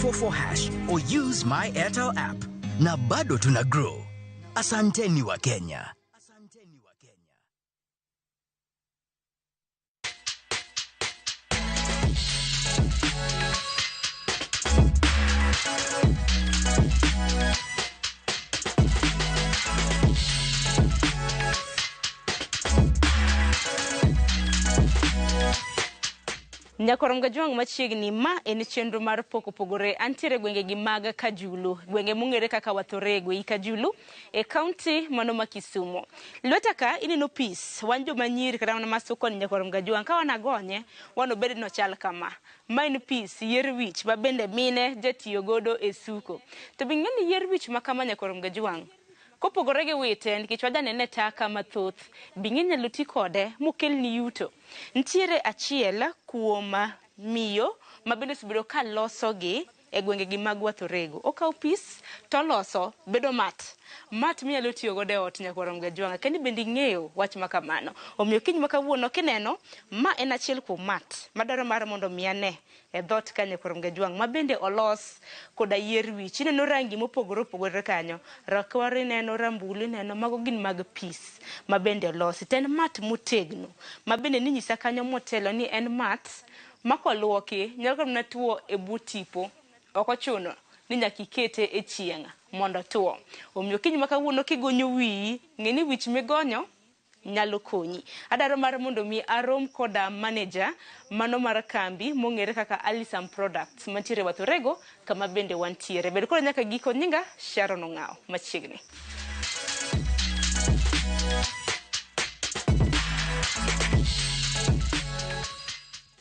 244 hash or use My Airtel app. Na bado tuna grow. Asanteni wa Kenya. Nyakorom Gajwang' machiegni ma en chenro mar pok opogore antiere gwenge gi mag Kajulu gwenge mong'ere kaka Wathorego ei Kajulu e kaunti mano ma Kisumu. Lweta ka ineno pis wan joma nyiri kata mana masukoni Nyakorom Gajwang' ka wan agonye wan obed nochal kama. Ma en pis yier wich ma bende mine jatiyo godo e suko. To be ing'e ni yier wich ma kama Nyakorom Gajwang' kopogore gi wite nikech wajanene e taka mathoth be ing'e inyalo ti kode mokelni yuto. Nitiere achiel kuom miyo ma bende osebedo ka losogi e gwenge gi mag Wathorego. Okawo pis toloso bedo mat. Mat minyalo tiyo godo e ot Nyakwar Mgajwang'a. Akia ni bende ing'eyo wach ma kamano. Omiyo kiny ma kawuono kineno ma en achiel kuom mat madwaro mar mondo mi ane e dhoot ka Nyakwar Mgajwang' ma bende olos koda yier wich. Ineno rangi mopogore opogore kanyo. Rakwar ineno, rambulu ineno, mago gin mag pis ma bende olosi. To en mat motegno ma bende ninyisa kanyo motelo ni en mat ma koluoki nyalo kata mana tuo e bwo tipo. Ok ochuno ni nyaka ikete e chieng' mondo otuo. Omiyo kiny ma kawuono kigonyo wiyi, ng'e ni wich migonyo nyalo konyi. Adwaro mar mondo mi arom koda manager mano mar kambi mong'ere kaka Alisam Products mantiere Wathorego kama bende wantiere. Bed koda nyaka giko nyinga Sharon Ong'awo machiegni.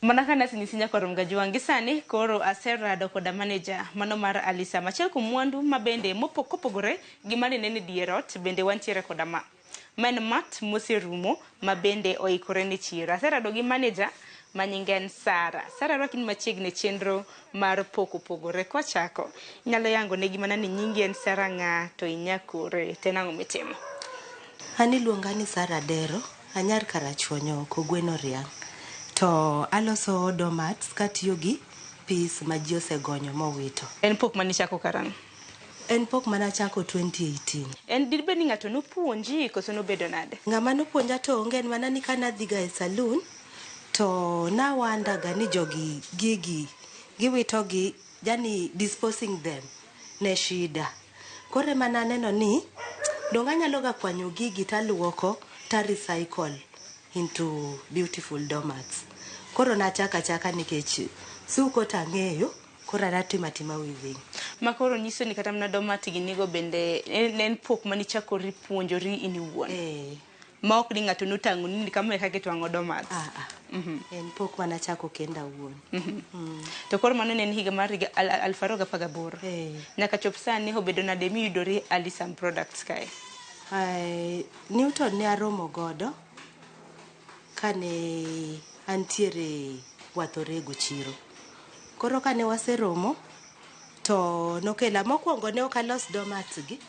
Mana kaka nasenyisi nyakwar Mgajwang' gi sani koro aserado koda manager mano mar Alisam. Achiel kuom mwandu ma bende kopogore gi mane nene e dier ot bende wantiere koda ma. Ma en mat moserumo ma bende oikore ne chiro. Aserado gi manager ma nyinge en Sara. Sara rwaki ni machiegni e chenro mar pok opogore. Kwachako, inyalo yango negi mana ni nyingi en Sara ng'a to inya kure to en ang'o mitimo? An iluonga ni Sara Dero, anyar Karachuonyo Kogweno Riang'. To aloso doormats katiyo gi pis ma ji osegonyo mowito. En pok mane ichako karang'o? En pok mane achako 2018. En dibed ni ng'ato nopuonji koso nobedo nade? Ng'ama nopuonja to onge en mana ni kane adhiga e saloon to nawanda ga ni jogi gigi giwito gi yani disposing them ne shida. Koro ema naneno ni donge anyalo ga kwanyo gigi taluoko ta recycle into beautiful doormats. Koro nachako achaka nikech suko tang'eyo koro an atimo atima weaving. Ma koro nyiso ni kata mana doormat gi nigo bende ne en pok mane ichakori puonjori in iwuon. Eh. Ma ok ni ng'ato notang'oni ni kama e kaka itwang'o doormat. Ah, ah. En pok mana achako kenda awuon. To koro mano ne en higa mar higa 2018. Eh. Nyaka chop sani obedo nade miyudori Alisam Products kae? Ai, Newton ne aromo godo kane antiere Wathorego chiro. Koro kane waseromo to nokela mokwongo ne ok alos doormats gi.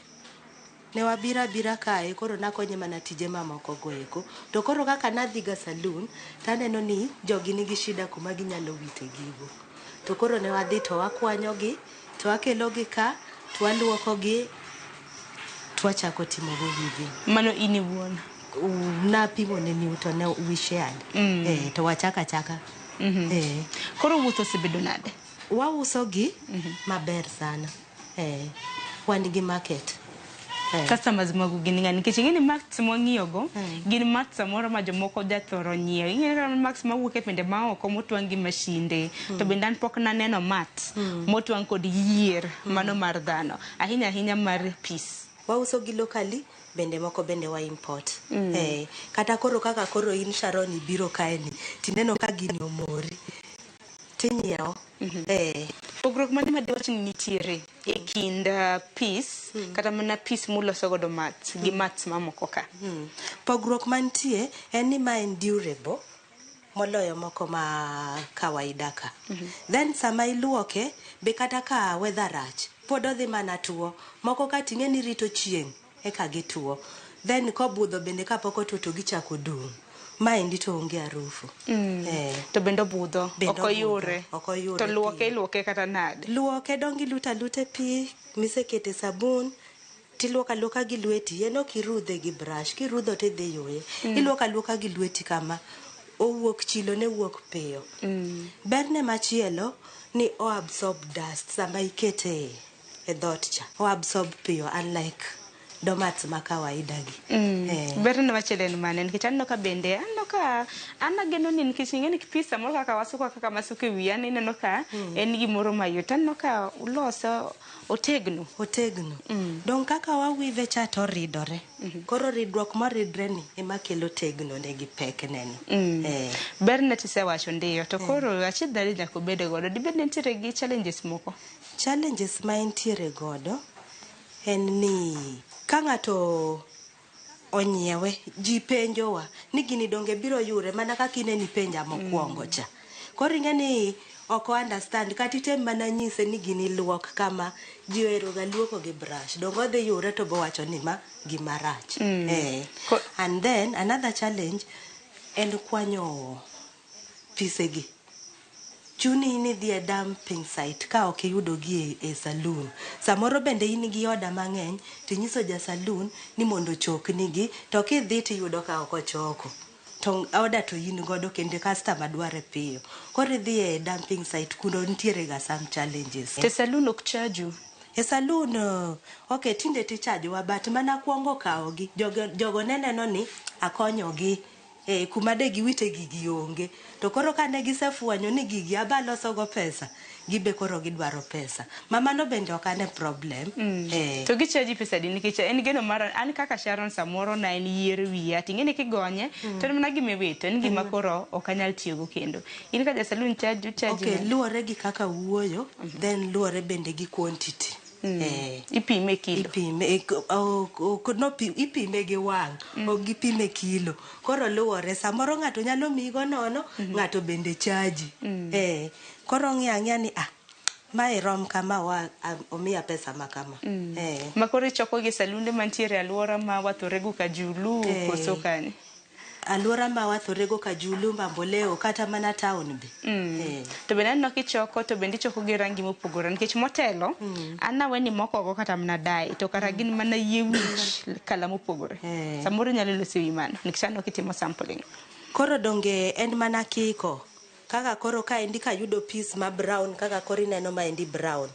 Ne wabiro abira kae koro nakonye mana tije mamoko go eko. To koro kaka nadhiga saloon taneno ni jogi nigi shida kuma ginyalo wite gigo. To koro ne wadhi to wakwanyogi to wakelogi ka to waluokogi to wachako timogo weaving. Mano in iwuon? Napimo ne Newton ne we shared. Eh, to wachako achaka. Eh. Koro wuoth osebedo nade? Wauso gi maber sana. Eh, wan gi market. Eh. Customers magu gin ng'a? Nikech ing'e ni mats mwang'iyo go gin mats samoro ma jomoko jathoro nyiewo. Ing'e ni mats mawuok e pinje maoko motwang' gi mashinde. To bende an pok naneno mat motwang' kod yier mano mar dhano. Ahinya ahinya mar pis. Wauso gi locally bende moko bende wa import. Eh, kata koro kaka koro in Sharon ibiro kae ni tineno ka gini omori tinyiewo. Eh. Pogruok mane ma diwach ni nitiere e kind pis kata mana pis muloso godo mats gi mats mamoko ka? Pogruok mantie en ni ma en durable moloyo moko ma kawaida ka. Then sama iluoke be kata ka weather rach pod odhi mana tuo. Moko ka ting'e ni rito chieng' eka gituo. Then kobudho bende kapok otuo to gichako dung'. Maendi to onge harufu. Eh. To bende obudho, Bende ok obudho, oyure. ok oyure To luoke piyo. iluoke kata nade? Luoke dong iluto aluta e pi misekete sabun tiluoko aluoka gi lweti en ok irudhe gi brush kirudho tidhi yuye. Iluoko aluoka gi lweti kama owuok chilo ne wuok piyo. Berne machielo ni o absorb dust sama ikete e dhot cha. O absorb piyo unlike doormats ma kawaida gi. Eh. Berne machielo en mane? Nikech aneno ka bende aneno ka an ageno ni nikech ing'e ni pi samoro kaka wasuko kaka masuko e wiya ni ineno ka en gimoro mayot. Aneno ka uloso otegno. Otegno. Dong kaka wawive cha to oridore. Koro ridruok moridre ni ema kelo tegno ne gi pek ne ni. Eh. Berne tisewacho ndiyo to koro achiedh nade nyaka obed godo. Dibed ni nitiere gi challenges moko? Challenges ma entiere godo en ni ka ng'ato onyiewe ji penjowa ni gini donge biro yure mana kaka ineni penja mokwongo cha. Koro ing'e ni ok o understand kata item mana nyise ni gini luok kama ji ohero ga luoko gi brush dong odhi yure to bowacho ni ma gima rach. Eh. And then another challenge en kwanyo pise gi. Chuni ni idhi e dumping site ka ok iyudo gi e saloon. Samoro bende in gi order mang'eny tinyiso ja saloon ni mondo ochoknigi to kidhi tiyudo ka ok ochoko. To order to in godo kendo customer dware piyo. Koro idhi e dumping site kuno nitiere ga some challenges. To saloon ok charge u? E saloon okay tinde tichajowa but mana kuongo kawogi jogo ne neno ni akonyogi e kuma de giwite gigi onge. To koro kane gisefuenyo ni gigi aba loso go pesa, gibe koro gidwaro pesa. Ma mano bende ok ane problem. Eh. To gichaji pesa adi nikech en geno mar an kaka Sharon samoro na en yier wiya ting'e ni kigonye to en mana gima iwito en gima koro ok anyal tiyogo kendo. In ka ja saloon charge charge Okay, luwore gi kaka wuoyo, then luwore bende gi quantity. Eh. Ipime kilo. Ipime no, ipime gi wang' ok gipime kilo. Koro luwore samoro ng'ato nyalo miyi go nono, ng'ato bende chaji. Eh, koro ong'iyo ang'iya ni ah mae rom kama wa omiya pesa ma kama. Eh. Ma koro ichoko gi salunde mantiere e alwora ma Wathorego Kajulu Eh. koso kanye? Alwora ma Wathorego Kajulu, Mamboleo kata mana town be. Eh. To bende aneno kichoko to bende ichoko gi rangi mopogore nikech motelo an nawe ni moko go kata mana dye to kara gin mana yie wich kala mopogore. Eh. Samoro inyalo loso e wi mano nikech aneno kitimo sampling. Koro donge en mana kiko. Kaka koro kaendi kayudo piece ma brown kaka koro ineno maendi brown.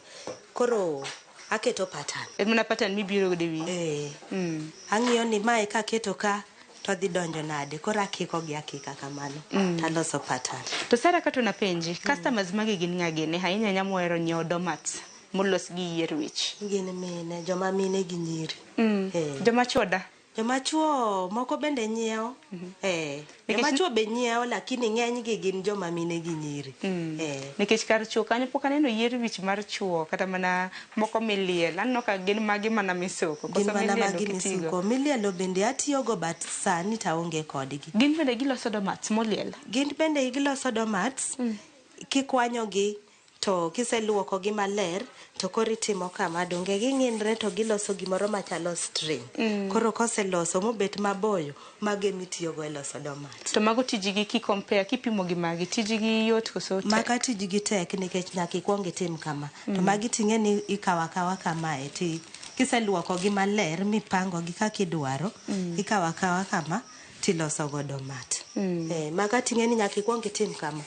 Koro aketo pattern. En mana pattern mibiro godo e wiyi. Eh. Ang'iyo ni mae kaketo ka to dhi donjo nade. Koro akiko gi akika kamano. Taloso pattern. To Sara ka to napenji, customers magi gin ng'a gini? Ahinya ahinya mohero nyiewo doormats molos gi yier wich. Gin mine, joma mine gi nyiri. Eh. Joma chuo da? Joma chuo moko bende nyiewo. Eh. Joma chuo be nyiewo lakini ng'eny gi gin joma mine gi nyiri. Eh. Nikech kar chuo kanyo pok aneno yier wich mar chuo kata mana moko miliel. Aneno ka gin magi mana misuko. Gin Koso mana milielo magi ok itigo? misuko. Milielo bende atiyogo but sani to aonge kodgi. Gin bende giloso doormats moliel. Gin bende giloso doormats kikwanyogi to kiseluokogi maler to koro itimo kama donge ging'inre to giloso gimoro machalo string. Koro koseloso mobet maboyo, mago emitiyogo e loso doormat. To mago tijgi ki compare kipimo gi magi tijgi yot koso tek? Maka tijgi tek nikech nyaka ikuong itim kama. To magi ting'e ni ikawo akawa kamae ti kiseluokogi maler mipangogi kaka idwaro, ikawo akawa kama tiloso go doormat. Eh, maka ting'e ni nyaka ikuong itim kama.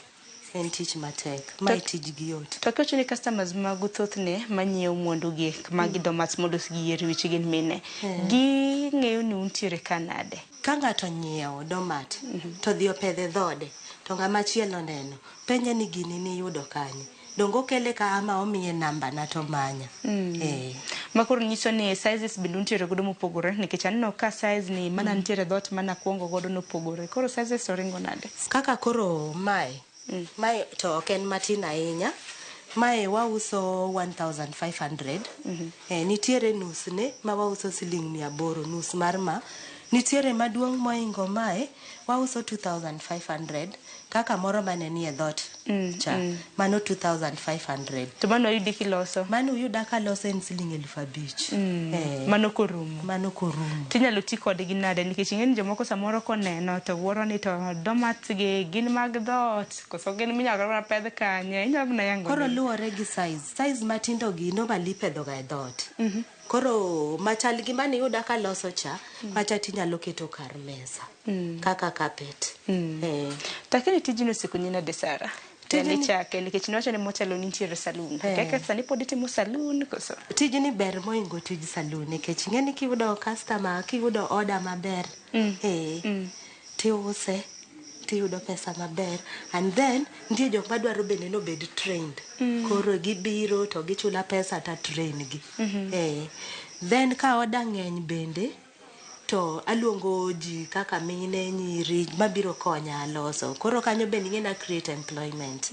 En tich matek. Mae tijgi yot. To kiwacho ni customers magu thothne manyiewo mwandu gi magi doormats molos gi yier wich gin mine. Ging'eyo ni untiere ka nade? Ka ng'ato onyiewo doormat to odhi opedhe dhode to ng'ama chielo oneno penje ni gini niyudo kanye. Donge okele ka ama omiye namba na to manya. Eh. Ma koro nyiso ni sizes bende untiere godo mopogore nikech aneno ka size ni mana nitiere dhoot mana kuongo godo nopogore. Koro sizes to ringo nade? Kaka koro mae, mae to ok en matin ahinya. Mae wauso 1500. Eh, nitiere nus ne ma wauso siling 800 nus mar ma. Nitiere maduong' moingo mae Wauso 2500 kaka moro mane nie dhot cha. Mano 2500. To mano oyudi kiloso? Mano uyuda kaloso en siling 5000. Mano korumo? Mano korumo. Tinyalo ti kodgi nade? Nikech ing'e ni jomoko samoro koneno to wuoro ni to doormats gi gin mag dhoot koso gin minyalo mana pedh kanye? Inyalo mana yango Koro ni. luwore gi size. Size matindo gi normally ipedho ga e dhoot. Koro machal gi mane iyuda kaloso cha, macha tinyalo keto kar mesa. Kaka carpet. Takini tijni osekonyi nade, Sara? Tijni- Tijni chake nikech niwacho ni motelo nitiere saloon. Kaka sani pod itimo saloon koso? Tijni ber moingo tij saloon nikech ing'e ni kiyudo customer, kiyudo order maber, tiuse, tiyudo pesa maber. And then nitie jok madwaro bende nobed trained. Koro gibiro to gichula pesa ta train gi. Then ka order ng'eny bende, to aluongo ji kaka mine, nyiri mabiro konya loso. Koro kanyo bende ing'e na create employment.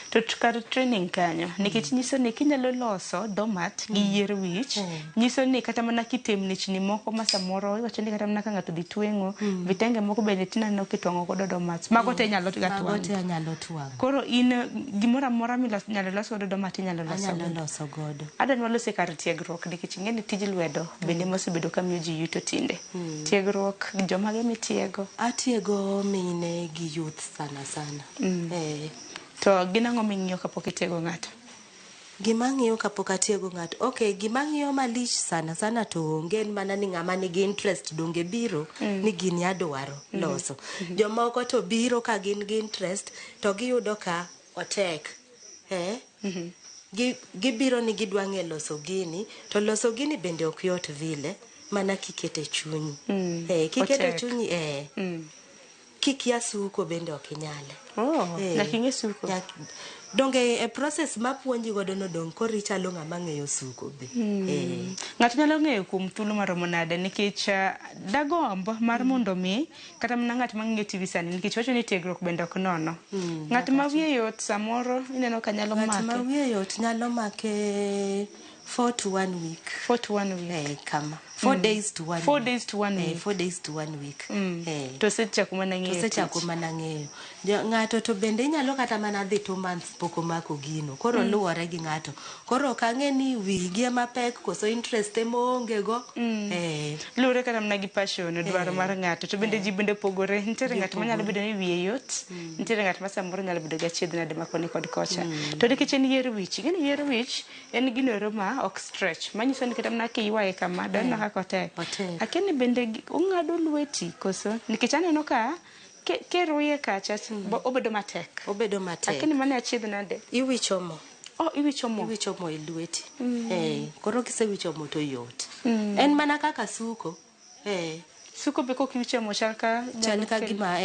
To kar training kanyo, nikech nyiso ni kinyalo loso doormat gi yier wich, nyiso ni kata mana kitemnichni moko ma samoro iwacho ni kata mana ka ng'ato dhi tweng'o, vitenge moko bende tineno kitwang'o godo doormats. Mago te inyalo ga Mago twang'o. te anyalo twang'o. Koro in gimoro amora minyalo los godo doormat inyalo loso Anyalo godo. loso godo. Adwa ni walose kar tiegruok nikech ing'e ni tij lwedo bende mosebedo ka miyo ji yuto tinde. Tiegruok jomage mitiego? Atiego mine gi youth sana sana. To gin ang'o ming'iyo kapok itiego ng'ato? Gima ang'iyo kapok atiego ng'ato. Okay, gima ang'iyo malich sana sana to onge en mana ni ng'ama nigi interest donge biro ni gini adwaro loso. Jomoko to biro ka gin gi interest to giyudo ka otek. Gibiro ni gidwa ng'e loso gini to loso gini bende ok yot vile mana kikete chunyi. Kiketo Otek. chunyi kikia suko bende ok inyale. Oh, nyaka ing'e suko. Donge e process mapuonji godo no dong koro ichalo ng'ama ng'eyo suko be. Ng'ato nyalo ng'eyo kuom thuolo maromo nade nikech dagomb mar mondo mi kata mana ng'at ma ng'iyo TV sani nikech wacho ni tiegruok bende ok nono. Ng'at ma wiye yot samoro ineno ka nyalo Ng'at ma make wiye yot nyalo make 4 to 1 week. 4 to 1 week. Kama. 4 days to 1 4 week. days to 1 week. 4 days to 1 week. To osechako mana ng'eyo Osechako tich. mana ng'eyo. Ng'ato to bende inyalo kata mana dhi 2 months pok omako gino. Koro luwore gi ng'ato. Koro ok ang'e ni wigi ema pek koso interest ema oonge go. Luwore kata mana gi passion, dwaro mar ng'ato. To bende ji bende opogore. Nitiere ng'at manyalo bedo ni wiye yot, nitiere ng'at ma samoro nyalo bedo gi achiedh nade ma koni kod kocha. To nikech en yier wich, ing'e ni yier wich en gino ero ma ok stretch. Manyiso ni kata mana kiywaye kama, doneno kaka otek. Otek. Akia ni bende ong'ado lweti koso? Nikech aneno ka kiruye kacha, obedo matek. Obedo matek. Akia ni mano e achiedh nade? Iwicho mo. Oh, iwicho mo. Iwicho mo e lweti. Koro kisewicho mo to yot. En mana kaka suko. Suko be kok iwicho mo chal ka Chal ka gima,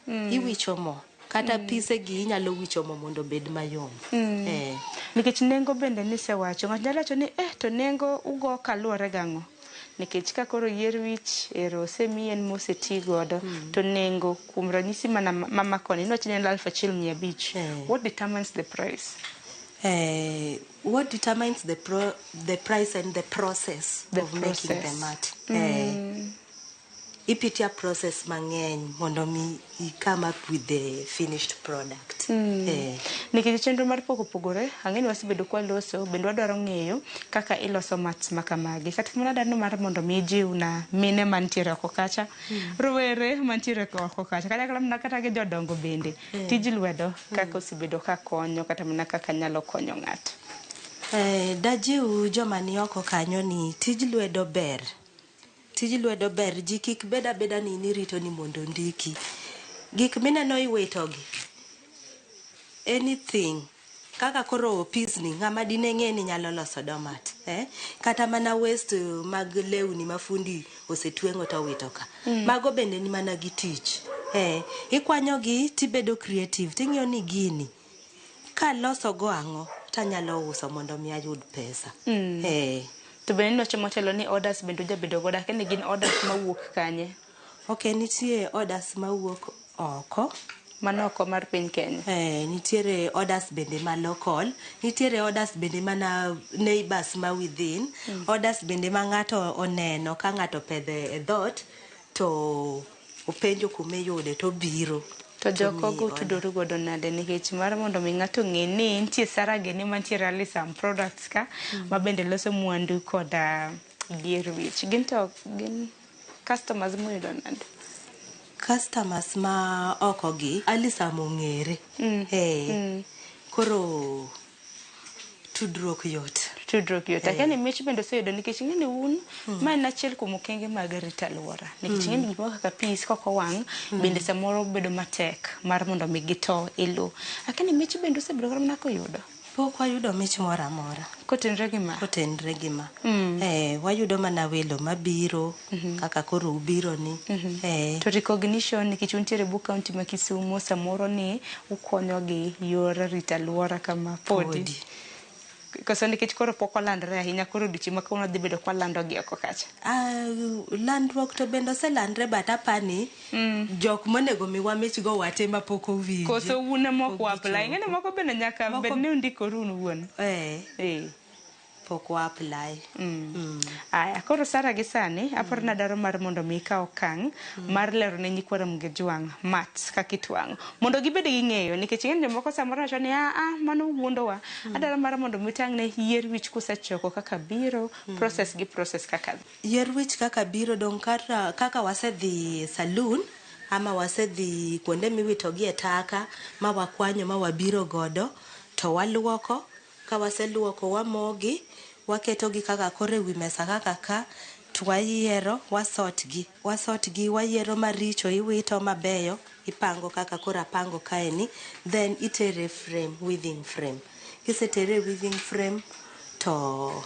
iwicho mo. Kata pise gi inyalo wicho mo mondo obed mayom. Nikech nengo bende nisewacho, ng'ato nyalo wacho ni to nengo ugo kaluwore gang'o? Nikech ka koro yier wich ero osemiyi en moseti godo, to nengo kuom ranyisi mana mama koni niwacho ni en 1500. What determines the price? What determines the price and the process The of making the process. mat. Ipitia process mang'eny mondo mi i come up with the finished product. Nikech chenro mar pok opogore, ang'e ni wasebedo kwaloso, bende wadwaro ng'eyo kaka iloso mats ma kamagi. Kata kamano adwaro mar mondo mi ijiw na mine mantiere oko kacha, rowere mantiere oko kacha, kanyakla mana kata gi jodongo bende. Tij lwedo kaka osebedo ka konyo kata mana kaka nyalo konyo ng'ato. Dajiw joma ni oko kanyo ni tij lwedo ber. Tij lwedo ber, ji kik bed abeda ni nirito ni mondo ondiki. Gik mineno iwitogi, anything, kaka koro pisni, ng'ama dine ng'e ni nyalo loso doormat. Kata mana waste mag lewni ma fundi osetweng'o to owito ka. Mago bende ni mana gi tich. Ikwanyogi tibedo creative, ting'iyo ni gini, kaloso go ang'o, tanyalo uso mondo mi ayud pesa. To bende niwacho motelo ni orders bende ujabedo godo, akia ni gin orders mawuok kanye? Ok, nitie orders mawuok oko. Mano oko mar piny Kenya. Nitiere orders bende ma local, nitiere orders bende mana neighbors ma within, orders bende ma ng'ato oneno ka ng'ato opedho e dhoot to Openjo kuma iyude to obiro. To jokogo miyi order. utudoru godo nade nikech mar mondo mi ng'ato ng'e ni nitie Sarah gini mantiere Alisam Products ka ma bende loso mwandu koda yier wich. Gin to gin customers muyudo nade? Customers ma oko gi Alisam ong'ere. Eh. Koro tudruok yot. Tudruok yot. Akia ni mich bende oseyudo nikech ing'e ni un ma en achiel kuom okenge mag rito alwora. Nikech ing'e ni gik moko kaka peas kok owang' bende samoro bedo matek mar mondo mi gito e lowo. Akia ni mich bende osebedo kata mana kuyudo? Pok wayudo mich moro amora. Kotenre gi ma? Kotenre gi ma. Eh, wayudo mana welo mabiro kaka koro ubiro ni. Eh. To recognition nikech untiere e bwo kaunti ma Kisumo samoro ni ukonyo gi yor rito alwora kama podi. Podi. Koso nikech koro pok olandore ahinya koro odiochieng' ma kawuono dhi bedo kwalando gi oko kacha. Landruok to bende oselandre but apani jok monego miwa mich go wate ma pok owinje. Koso un ema ok Pok wa apply. gichopo. Ing'e ni moko bende nyaka Moko bed ni undikoru un wuon. Eh. Eh. Pok wa apply. Aya, koro Sarah gi sani aparo ni adwaro mar mondo mi ikaw okang' mar lero ne nyikwa Ramogi Jwang' mats kaka itwang'o mondo gibed gi ng'eyo nikech ing'e ni jomoko samoro wacho ni a a mano wuondowa. Adwaro mar mondo mi utang' ne yier wich kusechoko kaka biro process gi process kaka dhi. Yier wich kaka biro dong' kaka wasedhi saloon ama wasedhi kuonde miwito gi e taka ma wakwanyo ma wabiro godo to waluoko. Ka waseluoko wamogi, waketogi kaka koro e wi mesa kaka ka to wayiero wasort gi. Wasort gi wayiero maricho iwito mabeyo ipango kaka koro apango kaeni then itere e frame, weaving frame. Kisetere e weaving frame to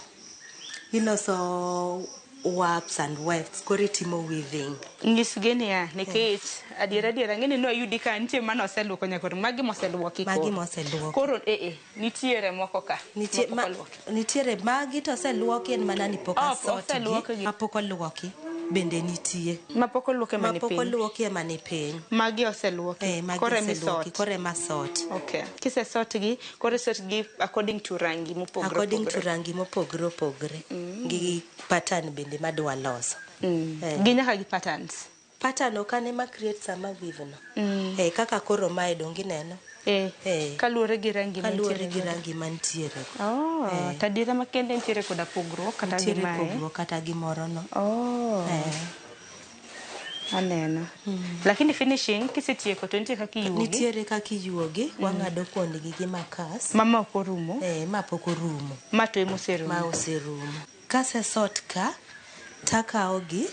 iloso warps and wefts koro itimo weaving. Nyisgi niya, nikech adiera adiera ng'eni nwayudi ka nitie mane oseluoko nyaka magi moseluoki Magi koro. moseluoki. Koro nitiere moko ka. Nitie, mapok oluoki. Nitiere magi to oseluoki en mana ni pok Oh, asort gi. oseluokgi. Mapok oluoki bende nitie. Mapok oluoki ema ni Mapok piny. oluoki ema ni piny. Magi oseluoki. Magi Koro ema oseluoki, isort. koro ema sort. Okay. Kisesort gi, koro isort gi according to rangi mopogore According to opogore. rangi mopogore opogore. Gi pattern bende madwa loso. Gi nyaka gi patterns. Pattern ok ane ma create sama weave no. Kaka koro mae dong ineno. Kaluwore gi rangi Kaluwore mantiere gi godo. rangi mantiere go. Oh, to adiera makende nitiere koda pogruok kata gi Nitiere mae. pogruok kata gi moro no. Oh. Aneno. Lakini finishing kisetieko to nitie kaka iyuogi. Nitiere kaka iyuogi, wang'ado kuondgi gi makas. Ma ok orumo. Ma pok orumo. Ma to ema oserumo. Ma oserumo. Kasesort ka, takawo gi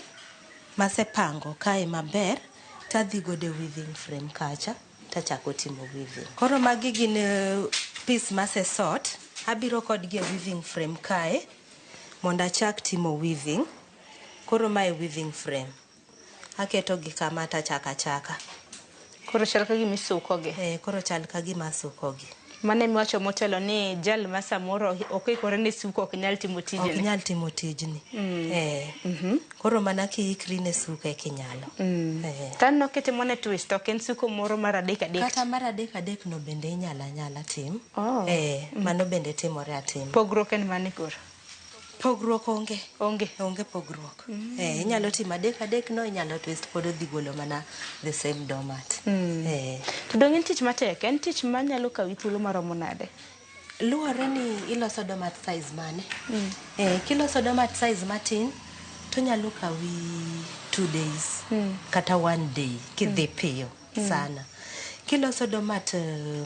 masepango kae maber, tadhi godo e weaving frame kacha, tachako timo weaving. Koro magi gin piece masesort, abiro kodgi e weaving frame kae, mondo achak timo weaving. Koro mae weaving frame. Aketo gi kama tachako achaka. Koro chal ka gima isuko gi. Koro chal ka gima asuko gi. Mano emiwacho motelo ni jal ma samoro ok oikore ne suko ok nyal timo tijni. Ok nyal timo tijni. Koro mana kiikri ne suko eka inyalo. To aneno kitimo ne twist, ok en suko moro mar adek adek. Kata mar adek adek no bende inyalo anyala tim. Oh. Mano bende timore atima. Pogruok en mane koro? Pogruok onge. Onge. Onge pogruok. Inyalo timo adek adek no, inyalo twist pod odhi golo mana the same doormat. To dong' en tich matek, en tich manyalo kawi thuolo maromo nade? Luwore ni iloso doormat size mane. Kiloso doormat size matin, to nyalo kawi 2 days kata 1 day kidhi piyo sana. Kiloso doormat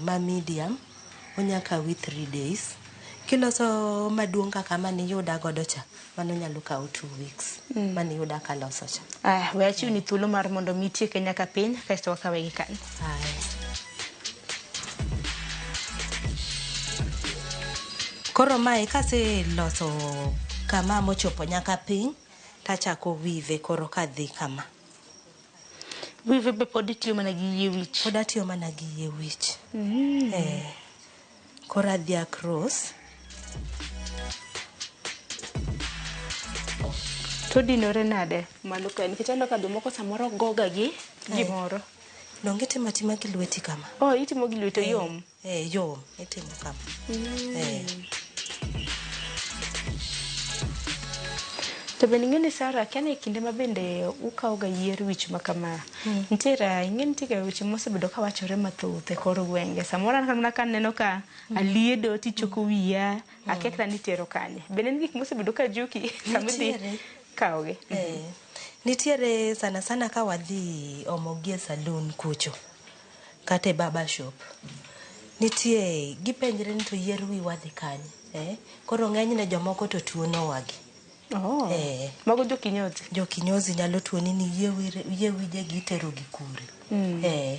ma medium, onya kawi 3 days. Kiloso maduong' kaka maniyuda godo cha, mano nyalo kawo 2 weeks. Maniyuda kaloso cha. Aya, we achiwni thuolo mar mondo mi itieke nyaka piny, kaeto wakawe gi kanyo. Aya. Koro mae kaseloso kama mochopo nyaka piny, tachako weave koro kadhi kama. Weave be pod itiyo mana gi yie wich? Pod atiyo mana gi yie wich. Koro adhi across. To dinore nade malo kae? Nikech aneno ka jomoko samoro goga gi gimoro. Donge itimo atima gi lweti kama? Oh, itimo gi lweti, yom? Yom, itimo kama. To To bende ing'e ni Sara, akia ni e kinde ma bende ukawo ga yier wich ma kama, nitiere ing'e nitie ga weche mosebedo ka wachore mathoth e kor gwenge. Samoro an mana kaneno ka aliedo tichoko wiya, akia kata ni itero kanye. Bende en gik mosebedo ka juki sama idhi Nitiere. kawogi? Eh, nitiere sana sana ka wadhi omogi e saloon kucho kata e barber shop nitie gipenjre ni to yier wiwa dhi kanye eh? Koro ng'enyne jomoko to tuonowagi. Oh. Eh. Mago jokinyozi. Jokinyozi nyalo tuoni ni yie wijegi itero gi kure. Eh.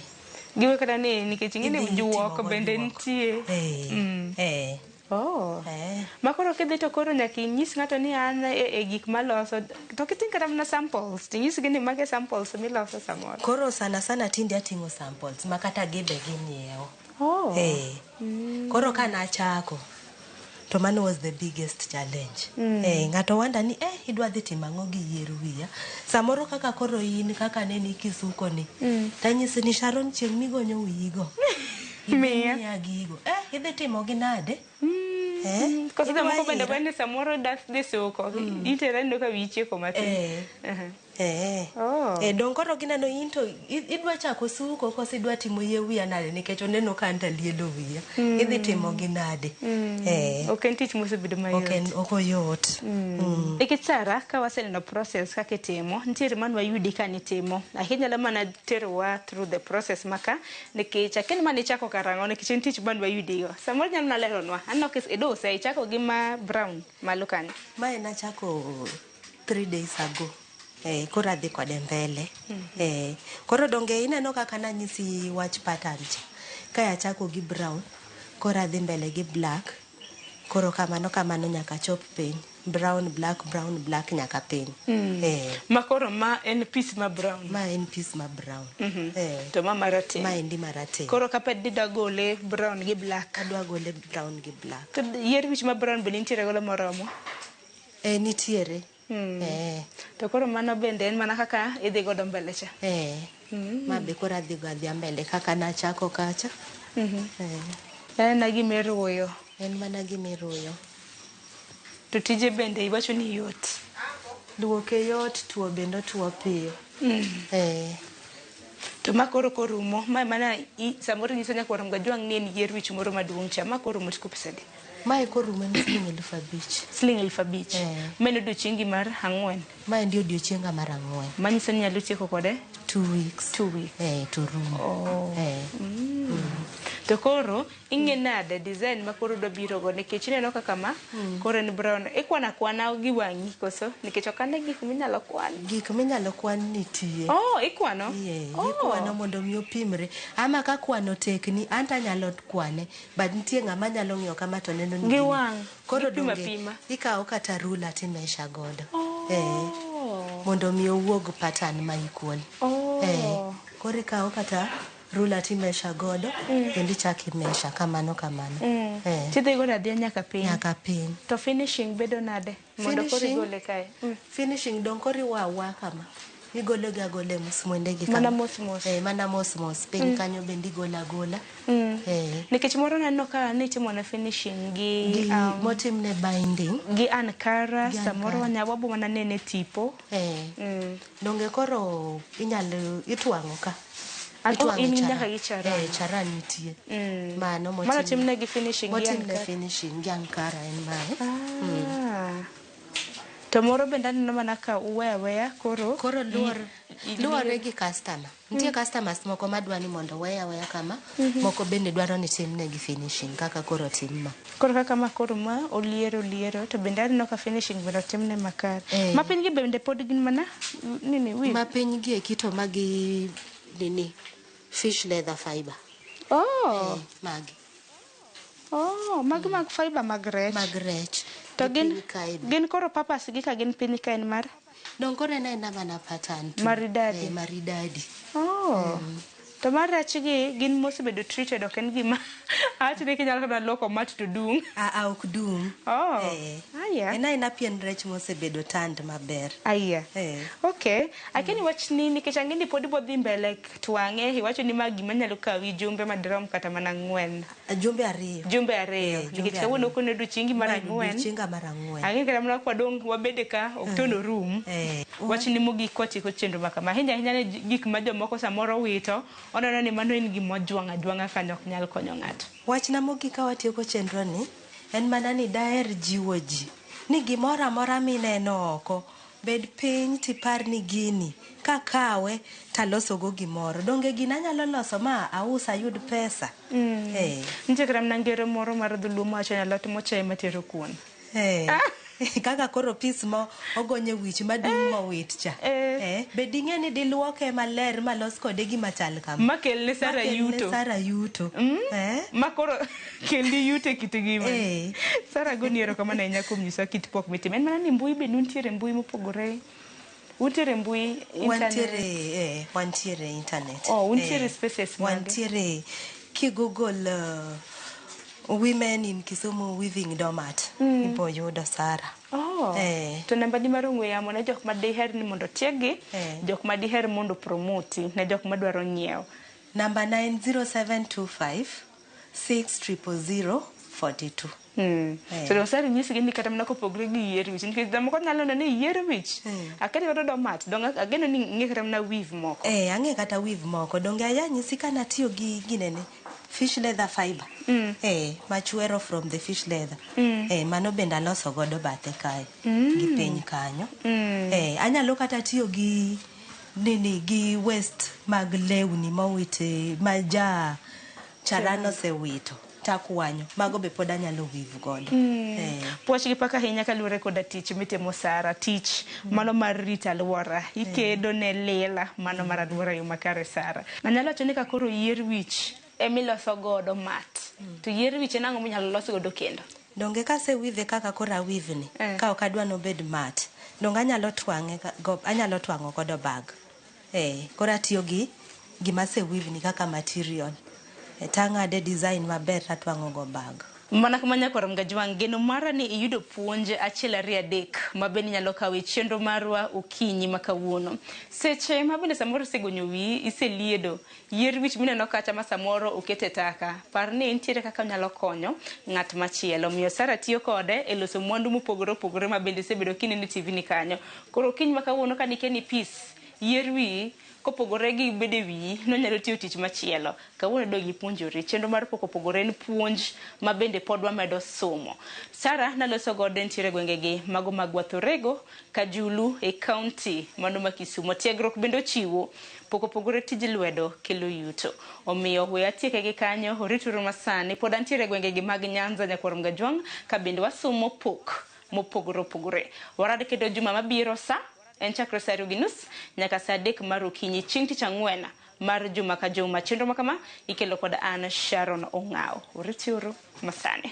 Giwe kata ni nikech ing'e ni Idhi juok itimogo bende juok. nitie. Eh. Eh. Oh. Eh. Ma koro kidhi to koro nyaka inyis ng'ato ni an e gik maloso. To kiting' kata mana samples, tinyisgi ni mage samples miloso samoro. Koro sana sana tinde ating'o samples ma kata gibe ginyiewo. Oh. Eh. Koro ka nachako to mano was the biggest challenge. Eh, ng'ato wanda ni eh, idwa dhi timo ang'o gi yier wiya. Samoro kaka koro in kaka neni kisuko ni. Tanyisi ni Sharon chieng' migonyo wiyigo. Miya. Miya gigo. Eh, idhi timo gi nade? Eh, Koso idwa jomoko bende ira? bende samoro dak dhi suko. Itera ineno ka wiyi chieko matin. Eh. Uh-huh. Eh. Oh. Eh, dong koro gineno in to idwa chako suko koso idwa timo yie wiya nade nikech oneno ka an to alielo wiya. Idhi timo gi nade? Eh. Ok en tich mosebedo mayot. Ok en ok oyot. Mm. Nikech Sara, ka waseneno process kaka itimo, nitiere mane wayudi ka nitimo. Ahinya nyalo mana terowa through the process maka, nikech akia ni mane ichako karang'o, nikech en tich mane wayudigo. Samoro inyalo mana leronwa. Aneno ka iduse, ichako gi ma brown malo kanyo. Mae nachako 3 days ago. Eh, koro adhi kode mbele. Eh, koro donge ineno kaka nanyisi wach pattern cha. Kae achako gi brown, koro adhi mbele gi black. Koro kamano kamano nyaka chop piny. Brown, black, brown, black nyaka piny. Eh, Ma koro ma en piece ma brown. ma en piece ma brown. Eh, To ma marateng'. ma endi marateng'. Koro kaped ni idwa gole brown gi black. Adwa gole brown gi black. To yier wich ma brown bende nitiere godo moromo. Eh, nitiere. Eh. To koro mano bende en mana kaka idhi godo mbele cha. Eh. Ma be koro adhi go adhiya mbele kaka nachako kacha. Eh. En na gima iruyo. En mana gima iruyo. To tije bende iwacho ni yot. Luoke yot, tuo bende otuo piyo. Eh. To ma koro korumo, ma mana samoro inyiso nyakwar Mgajwang' ni en yier wich moro maduong' cha. Ma korumo tiko pesa adi? Mae korumo en siling 5,000. Siling 5,000. Eh. Ma en odiochiengi mar 4. Ma endi odiochienga mar 4. Manyiso ni inyalo tieko kode? 2 weeks. 2 weeks. Eh, to rumo. Oh. Eh. To koro ing'e nade design ma koro idwa biro go nikech ineno kaka ma koro en brown. Ikwano akwana gi wang'i koso? Nikech ok ane gik minyalo kwan. Gik minyalo kwan nitie. Oh, ikwano? Yeah, Oh. ikwano mondo mi opimre. Ama ka kwano tekni, an to anyalo kwane, but nitie ng'ama nyalo ng'iyo kama to neno ni Gi gini. wang', Koro gipimo donge apima. ikawo kata ruler timesha godo. Oh. Eh, mondo mi owuog pattern ma equal. Oh. Eh, koro ikawo kata ruler timesha godo, kendo ichako imesha kamano kamano. Eh, Tidhi godo adhiya nyaka piny. nyaka piny. To finishing bedo nade? Mondo koro Finishing? igole kae. Finishing dong koro iwa awa kama. Igolo gi agola e musmwende gi Mana kama. mos mos. Eh, mana mos mos. Piny kanyo bende igolo agola. Eh, Nikech moro naneno ka nitimo na finishing gi, gi motimne binding. gi ankara, Gi samoro ankara. wanya wabo mana nene tipo. Eh. Donge koro inyalo itwang'o ka. Oh, Itwang'o in e nyaka gi charan. Eh, charan nitie. Mano Mano otimne gi finishing gi motimne ankara. finishing gi ankara en mae. Ah. To moro bende aneno mana ka uweyo aweya koro. Koro luwore gi customer. Nitie customers moko madwa ni mondo owe aweya kama, moko bende dwaro ni timnegi finishing kaka koro tim ma. Koro kaka ma koro ma oliero oliero to bende aneno ka finishing bende otimne makare. Eh. Ma piny gi bende pod gin mana nini weave. Ma piny gi eki to magi nini fish leather fiber. Oh. Eh, magi. Oh, magi mag fiber mag rech. Mag rech. To Gi gin piny kae be. gin koro purpose gi ka gin piny ka en mar Dong koro en aena mana pattern tu. Maridadi. Eh, maridadi. Oh. To To mar rech gi gin mosebedo treated ok en gima awacho ni kinyalo kata luoko mat to dung'. Aa, ok dung'. Oh. Eh. Aya. En aena pien rech mosebedo tanned maber. Aya. Eh. Okay. Akeni wachni nikech ang'e ni pod ibo dhi mbele twang'e iwacho ni ma gima nyalo kawi jumbe madirom kata mana 4. Jumbe 2. Jumbe 2. Eh, jumbe Nikech kawuono 2. kono odiochiengi mar Ma 4. Odiochienga mar 4. Ang'e kata mana kwadong' wabede ka ok to norum. Eh. Wachni mogik kwatieko chenro ma kama. Ahinya ahinya ne gik ma jomoko samoro wito, oneno ni mano en gima ojwang' ajwang'a kanyo ok nyal konyo ng'ato. Wachna mogik ka watieko chenro ni, en mana ni daher jiwo ji ni gimoro amora mineno oko, bed piny tipar ni gini kakawe talosogo gimoro. Donge gini anyalo loso ma aus ayud pesa? Eh. Nitie kata mana ngero moro mar dholuo mawacho ni alot mocha ema tero kuon. Eh. Kaka koro pis mo ogonye wich madung' mowit cha. Eh. Eh. Be ding'e ni diluoke maler malos kode gima chal kama? Makelne Sara Makelne yuto. Sara yuto. Eh. Ma koro kelni yuto e kit ngimani. Eh. Sara agoni erokamano ahinya kuom nyisowa kit pok mitimo. En mana ni mbui bende untiere mbui mopogore. Untiere mbui internet. Wantiere, wantiere internet. Oh, untiere spaces mage? Wantiere ki Google women in Kisumu weaving doormat. Ibo yudo Sara. Oh. Eh. To namba ni mar ong'we yamo ne jok ma diher ni mondo tiegi, Eh. jok ma diher mondo promoti, ne jok madwaro nyiewo. Namba na en 0725 600 42. Eh. So dong Sara inyisgi ni kata mana kopogore gi yier wich nikech jomoko nyalo neno ni yier wich. Aketi godo doormat, dong ageno ni ing'e kata mana weave moko. Eh, ang'e kata weave moko. Donge aya nyisi ka natiyo gi ginene fish leather fiber. Eh, machwero from the fish leather. Eh, mano bende aloso godo bathe kae. Gi piny kanyo. Eh, anyalo kata tiyo gi nini gi waste mag lewni mowit ma ja charan osewito takwanyo. Mago be pod anyalo weave godo. Eh. Puoch gi pak ahinya kaluwore koda tich mitimo Sara, tich mano mar rito alwora, ikedo ne lela mano mar alwora e yo makare Sara. Anyalo wacho ni ka koro yier wich emiloso godo mat, to yier wich en ang'o minyalo los godo kendo? Donge kase weave kaka koro a weave ni, Eh. ka ok adwa nobed mat, donge anyalo twang'e go, anyalo twang'o godo bag. Eh, koro atiyo gi gima ase weave ni kaka material. Eh, tang'ade design maber tatwang'o go bag. Mana kama nyakwar Mgajwang', geno mara ni iyudo puonj 1 2 3 ma bende inyalo kawo e chenro marwa okinyi ma kawuono. Seche ma bende samoro isegonyo wiyi, iseliedo, yier wich mineno kacha ma samoro okete taka, par ni nitiere kaka onyalo konyo ng'at machielo. Omiyo Sara tiyo kode e loso mwandu mopogore opogore ma bende isebedo kineno e TV ni kanyo. Koro okinyi ma kawuono ka nikia ni pis, yier wiyi, kopogore gi bedo e wiyi, nonyalo tiyo tich machielo. Kawuono dog ipuonjori. Chenro mar pok opogore en puonj ma bende pod wamedo somo. Sara naloso godo nitiere gwengegi mago mag Wathorego, Kajulu e kaunti mano ma Kisumo. Tiegruok bende ochiwo. Pok opogore tij lwedo kelo yuto. Omiyo we atieke gi kanyo, orituru masani. Pod antiere gwengegi mag Nyanza nyakwar Mgajwang' ka bende wasomo pok mopogore opogore. Warad kendo juma mabiro sa en chakre saa 2:30 nyaka saa 3 mar okinyi chieng' tich ang'wen mar juma ka juma. Chenro ma kama ikelo kod an Sharon Ong'aw. Oritiuru masani.